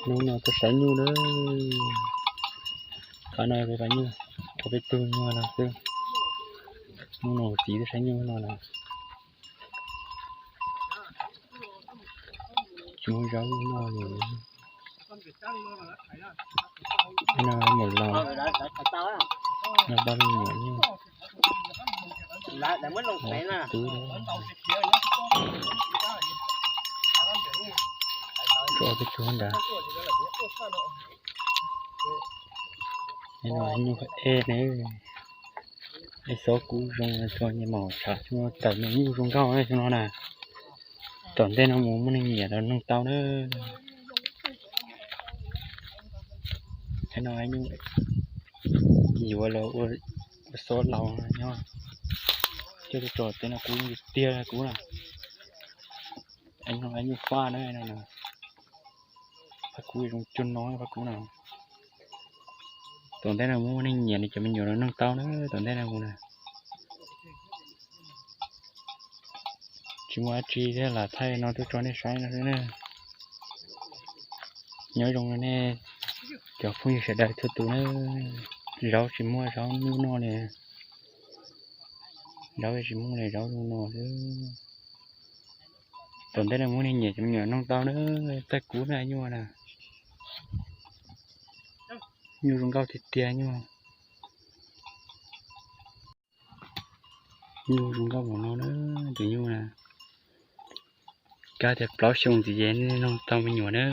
Hnub no tuaj saib nyuj na. Qhov no peb pab nyuj, peb tug nyuj no xwb. Hnub no txiv tuaj saib nyuj no na. Tsis muaj zaub noj li. No nyuam laus, no pab me nyuam nyuj. Tub, tso ob peb tug nrad. No nyuj ej ne. Ej, xob kub zoo, tso nyias maum tshav xyoo no tawm me nyuj zoo nkauj xyoo no na. Tom ntej no mus muaj neeg nyiam los noog tau na. No nyuj yuav los ua xob laus nyob. Coj tuaj tso tej no kub tiag tiag kub na. No nyuj faj na, faj kub zoo cuag no faj kub na. Tom ntej no muaj neeg nyiam no cov me nyuam los noog tau na, tom ntej no mus na. Tsis muaj dab tsi thiab lam thaij no tuaj tso nej saib no xwb na. Nyob zoo nej cov phooj ywg sawv daws txhua tus na. Zaub tsis muaj, zaub nyuj noj li. Zaub tsis muaj li, zaub zoo no xwb. Tom ntej no muaj neeg nyiam cov me nyuam noog tau na, thaij kub na nyuj na. Nyuj zoo nkauj tiag tiag nyuj. Nyuj zoo nkauj npaum no na, tus nyuj na. Kab tias plaub xyoo ntxiv ces noog tau me nyuam na.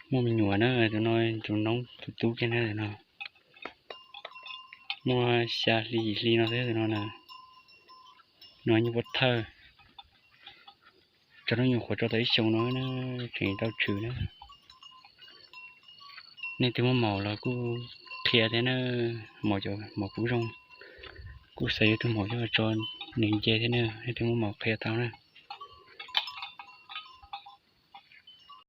Muaj me nyuam na, tus no tus noob tus tub kiag na no. Muaj xya hli yim hli no xwb tus no na. No nyuj pov thawj. Tso hnub nyoog qhuav tso tau ib xyoos no na, tseem tau tshwm na. Nej twg muaj maum los kuj qhia thiab na, maum cov maum kub zoo. Kuj xav yuav tus maum coj tso nws nce thiab na, nej twg muaj maum qhia tau na.